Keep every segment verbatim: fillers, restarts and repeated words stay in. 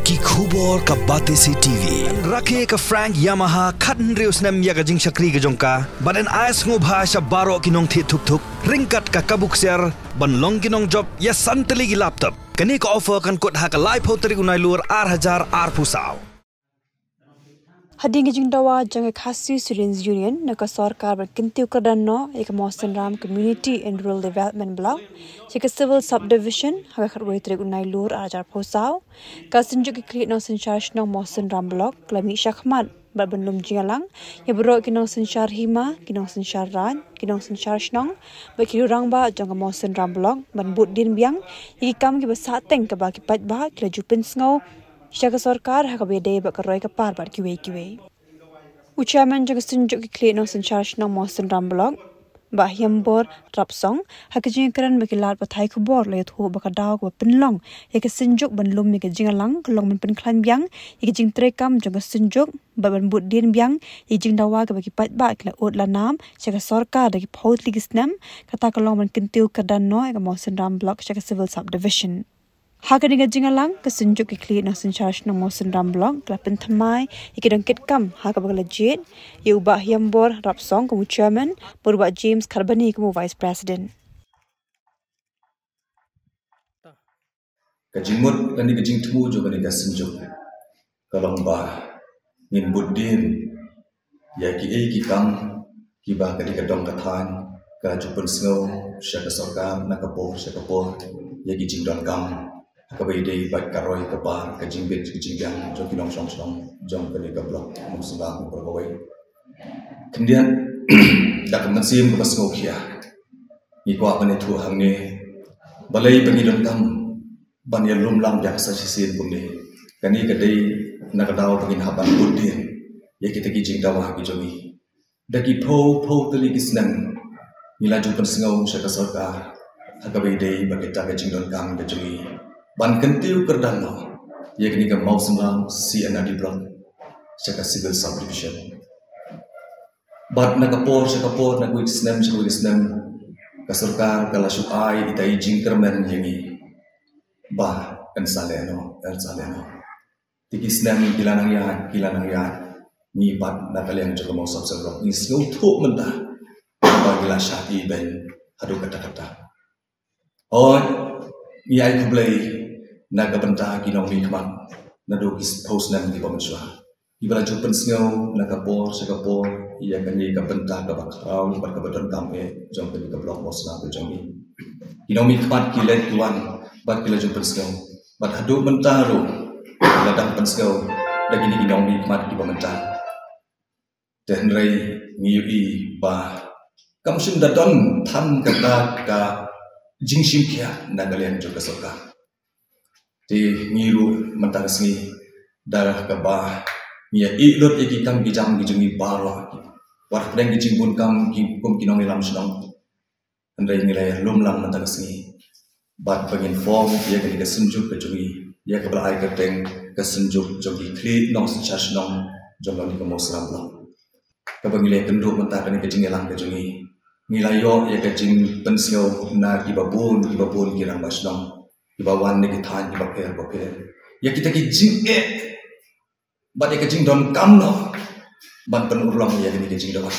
Ki khubor ka Batesi T V. Rakhe ka Frank Yamaha khathynriew snem ïa ka jingshakri ka jong ka. Bad yn ai sngewbha sha baroh ki nongthied thuk thuk ryngkat ka kabu ksiar ban long ki nongjop ïa san tylli ki laptop. Kane ka offer kan kut ha ka laiphew tarik u Nailur ar hajar arphew saw. Hadien ka jingdawa jong ka Khasi Students Union na ka sorkar ban kyntiew kyrdan noh ïa ka Mawsynram Community and Rural Development Block sha ka Civil Subdivision ha ka khatwei tarik u Nailur ar hajar arphew saw, ka Synjuk ki Khlieh Nongsynshar Shnong Mawsynram Block ka la mih shakhmat bad ban lum jingïalang ïa baroh ki nongsynshar hima, ki nongsynshar raid, ki nongsynshar shnong bad ki rangbah jong ka Mawsynram Block ban bud dien biang ïa ki kam kiba sahteng kaba ki paidbah ki la ju pynsngew sha ka sorkar ha kaba ïadei bad ka roi ka par bad kiwei kiwei. U Chairman jong ka Synjuk ki Khlieh Nongsynshar Shnong Mawsynram Block, Bah Hiambor Rapsong, ha ka jingkren bad ki lad pathai khubor la ïathuh ba ka daw kaba pynlong ïa ka synjuk ban lum ïa ka jingïalang ka long ban pynkhlaiñ biang ïa ka jingtreikam jong ka synjuk bad ban bud dien biang ïa ka jingdawa kaba ki paidbah ki la ud la nam sha ka sorkar da ki phew tylli ki snem, kata ka long ban kyntiew kyrdan noh ïa ka Mawsynram Block sha ka Civil Subdivision. Ha kane ka jingïalang, ka Synjuk ki Khlieh Nongsynshar Shnong Mawsynram Block ka la pynthymmai ïa ki dong kitkam ha kaba ka la jied ïa u Bah Hiambor Rapsong kum u Chairman bad u Bah James Kharbani kum u Vice President. Ka jingmut kane ka jingthmu jong kane ka synjuk ka long ba ngin bud dien ïa kiei ki kam kiba kane ka dong ka thaiñ ka ju pynsngew sha ka sorkar na ka por sha ka por ïa ki jingdonkam ha kaba ïadei bad ka roi ka par, ka jingbit ka jingbiang jong ki nongshong shnong jong kane ka block Mawsynram baroh kawei. Khyndiat da ka mynsiem kaba sngewkhia ngi kwah ban ïathuh hangne balei ba ngi donkam ban ïalum lang biang sa shisien kumne. Kane ka dei na ka daw ba ngin hap ban bud dien ïa kita ki jingdawa ki jong ngi. Da ki phew phew tylli ki snem ngi la ju pynsngew sha ka sorkar ha kaba ïadei bad kita ki jingdonkam ki jong ngi ban kyntiew kyrdan noh ïa kane ka Mawsynram C and R D Block sha ka Civil Subdivision. Bad na ka por sha ka por, na kawei ka snem sha kawei ka snem, ka sorkar ka la shu ai ita i jingkyrmen ïa ngi ba yn sa leh noh, yn sa leh noh. Te ki snem ki la nang ïaid, ki la nang ïaid, ngi pat na ka liang jong ka Mawsynram Block ngi sngewthuh mynta ba ngi la shah ibeiñ haduh katta katta. Hooid, ngi ai khublei na ka bynta ki nongmihkhmat naduh ki phew snem kiba mynshuwa kiba la ju pynsngew na ka por sha ka por ïa kane ka bynta kaba khraw bad kaba donkam eh jong kane ka block Mawsynram ka jong ngi. Ki nongmihkhmat ki leit ki wan bad ki la ju pynsngew bad haduh mynta ruh la dang pynsngew da kine ki nongmihkhmat kiba mynta. Te hynrei ngi ïohi ba kam shym da don than kata ka jingshim khia na ka liang jong ka sorkar. Te ngi ruh mynta ka sngi da kaba ngi ïa ïeh lut ïa ki kam ki jam ki jong ngi baroh, wat hapdeng ki jingbun kam ki kum ki nongïalam shnong. Hynrei ngi la ïalum lang mynta ka sngi bad ba ngin form ïa kane ka synjuk ka jong ngi, ïa kaba la ai kyrteng ka synjuk jong ki khlieh nongsynshar shnong jong kane ka Mawsynram Block. Kaba ngi la ïakynduh mynta kane ka jingïalang ka jong ngi, ngi la ïoh ïa ka jingpynsngew na kiba bun kiba bun ki rangbah shnong kiba wan na ki thaiñ kiba pher ba pher, ïa kita ki jingeh bad ïa ka jingdonkam noh ban pynurlong ïa kane ka jingdawa.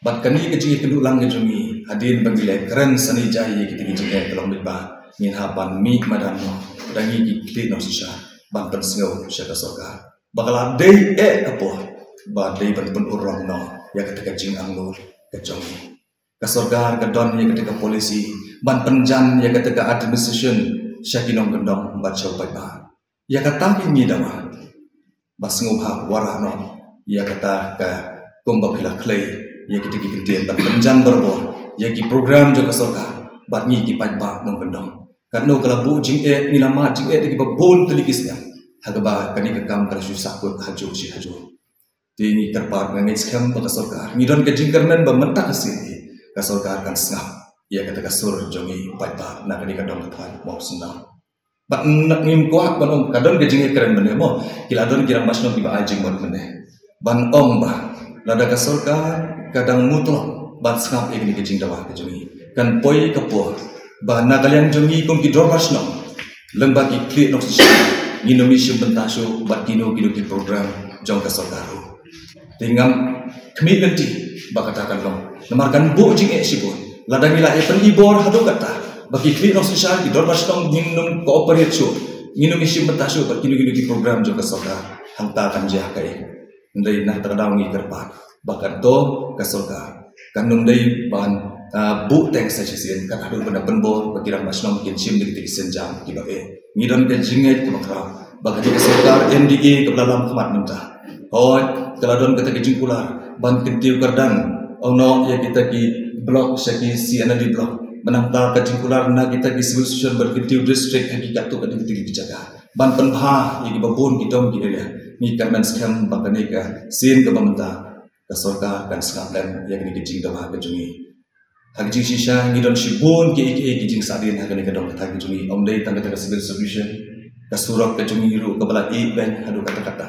Bad kane ka jingïakynduh lang ka jong ngi hadien ba ngi la kren sani jai ïa kita ki jingeh ka long beit ba ngin hap ban mih madan noh da ngi ki khlieh nongsynshar ban pynsngew sha ka sorkar ba ka la dei eh ka por ba dei ban pynurlong noh ïa kata ka jingangnud ka jong ngi. Ka sorkar ka don ïa kata ka policy ban pynjan ïa kata ka administration sha ki nongkyndong bad sha u paidbah. Ïa kata ngi dawa ba sngewbha wanrah noh ïa kata ka kumba phi la khlei ïa kita ki kyntien ban pynjan barabor ïa ki program jong ka sorkar bad ngi ki paidbah nongkyndong. Katno ka la buh jingeh, ngi la mad jingeh da kiba bun tylli ki snem ha kaba kane ka kam ka la shu sahkut hajuh shi hajuh. Te ngi kyrpad, nga ngeit skhem ba ka sorkar, ngi don ka jingkyrmen ba mynta ka sngi ka sorkar kan sngap ïa kata ka sur jong ngi paidbah na kane ka dong ka thaiñ Mawsynram. Bad ngim kwah ban ong ka don ka jingkyrmen mynne mo, ki la don ki rangbah shnong kiba ai jingmut mynne ban ong ba lada ka sorkar ka dang mutlop ban sngap ïa kane ka jingdawa ka jong ngi, kan poi ka por ba na ka liang jong ngi kum ki dorbar shnong lyngba ki khlieh nongsynshar ngin ym shim bynta shuh bad kino kino ki program jong ka sorkar ruh. Te ngam khmih lynti ba kata kan long. Namar kan buh jingeh shibun. Lada ngi la ïa pynbor haduh katta ba ki khlieh nongsynshar, ki dorbar shnong ngin ym cooperate shuh, ngin ym shim bynta shuh bad kino kino ki program jong ka sorkar, hangta kan jia kaei? Hynrei na kata ka daw ngi kyrpad ba kato ka sorkar kan ym dei ban, ah, buh teng sa shisien, kan haduh ban da pynbor ba ki rangbah shnong kin shim da kita ki sienjam kiba eh. Ngi don ka jingngeit kaba khraw ba kata ka sorkar M D A kaba la lam khmat mynta, hooid, ka la don kata ka jingkular ban kyntiew kyrdan, oh no, ïa kita ki block sha ki C and D block. Mynta ka jingkular na kita ki civil station ban kyntiew district ha ki katto katne kita ki jaka ban pynbha ïa kiba bun ki dong ki area. Ngi kyrmen skhem ba kane ka sien kaba mynta ka sorkar kan sngap lem ïa kane ka jingdawa ka jong ngi. Ha ka jingshisha ngi don shibun kiei kiei ki jingsahdien ha kane ka dong ka thaiñ ka jong ngi, ym dei tang kata ka civil station, ka surok ka jong ngi ruh kaba la ih beiñ haduh katta katta.